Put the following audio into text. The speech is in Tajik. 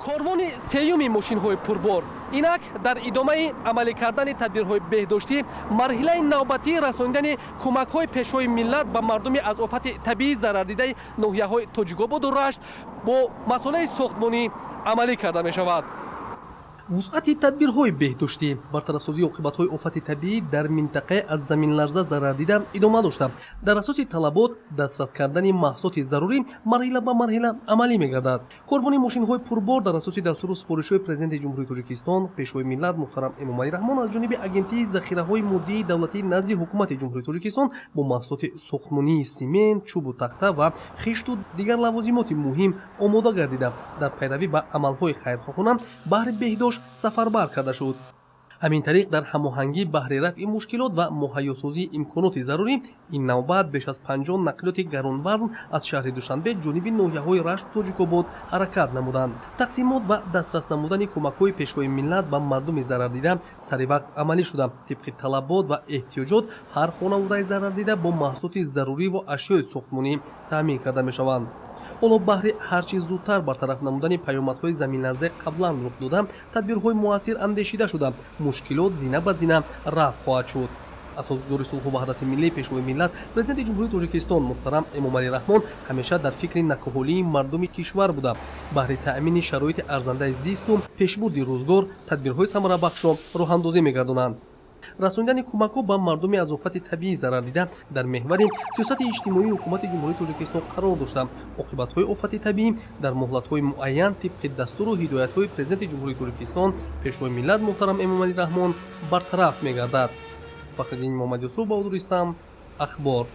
Корвони сеюми мошинҳои пурбор инак дар идомаи амалӣ кардани тадбирҳои беҳдоштӣ, марҳилаи навбатии расонидани кӯмакҳои Пешвои миллат ба мардуми аз офати табиӣ зарардидаи ноҳияҳои Тоҷикободу Рашт бо масолеҳи сохтмонӣ амалӣ карда мешавад. Вусъати тадбирҳои беҳдоштӣ, бартарафсозии оқибатҳои офати табиӣ дар минтақаи аз заминларза зарардида идома дошта, дар асоси талабот дастрас кардани маҳсулоти зарурӣ марҳила ба марҳила амалӣ мегардад. Корвони мошинҳои пурбор дар асоси дастуру супоришҳои Президенти Ҷумҳурии Тоҷикистон, Пешвои миллат муҳтарам Эмомалӣ Раҳмон аз ҷониби Агентии захираҳои моддии давлатии назди Ҳукумати Ҷумҳурии Тоҷикистон бо маҳсулоти сохтмонии симент, чӯбу тахта ва хишту дигар лавозимоти муҳим омода гардида, дар пайравӣ ба амалҳои хайрхоҳона баҳри беҳдошт сафарбар карда шуд. Ҳамин тариқ, дар ҳамоҳангӣ баҳри рафъи мушкилот ва муҳайёсозии имконоти зарурӣ, ин навбат беш аз 50 нақлиёти гаронвазн аз шаҳри Душанбе ҷониби ноҳияҳои Рашту Тоҷикобод ҳаракат намуданд. Тақсимот ва дастрас намудани кӯмакҳои Пешвои миллат ба мардуми зарардида саривақт амалӣ шуда, тибқи талабот ва эҳтиёҷот ҳар хонаводаи зарардида бо маҳсулоти зарурӣ ва ашёи сохтмонӣ таъмин карда мешаванд. Ҳоло баҳри ҳарчи зудтар бартараф намудани паёмадҳои заминларзаи қаблан рух дода, тадбирҳои муассир андешида шуда, мушкилот зина ба зина рафъ хоҳад шуд. Асосгузори сулҳу ваҳдати миллӣ, Пешвои миллат, Президенти Ҷумҳурии Тоҷикистон муҳтарам Эмомалӣ Раҳмон ҳамеша дар фикри некӯҳолии мардуми кишвар буда, баҳри таъмини шароити арзандаи зисту пешбурди рӯзгор тадбирҳои самарабахшро роҳандозӣ мегардонанд. Расонидани кӯмакҳо ба мардуми аз офати табиӣ зарардида дар меҳвари сиёсати иҷтимоии Ҳукумати Ҷумҳурии Тоҷикистон қарор дошта, оқибатҳои офати табиӣ дар муҳлатҳои муайян тибқи дастуру ҳидоятҳои Президенти Ҷумҳурии Тоҷикистон, Пешвои миллат муҳтарам Эмомалӣ Раҳмон бартараф мегардад. Фахриддин Муҳаммадюсуф, Баҳодур Истам, Ахбор.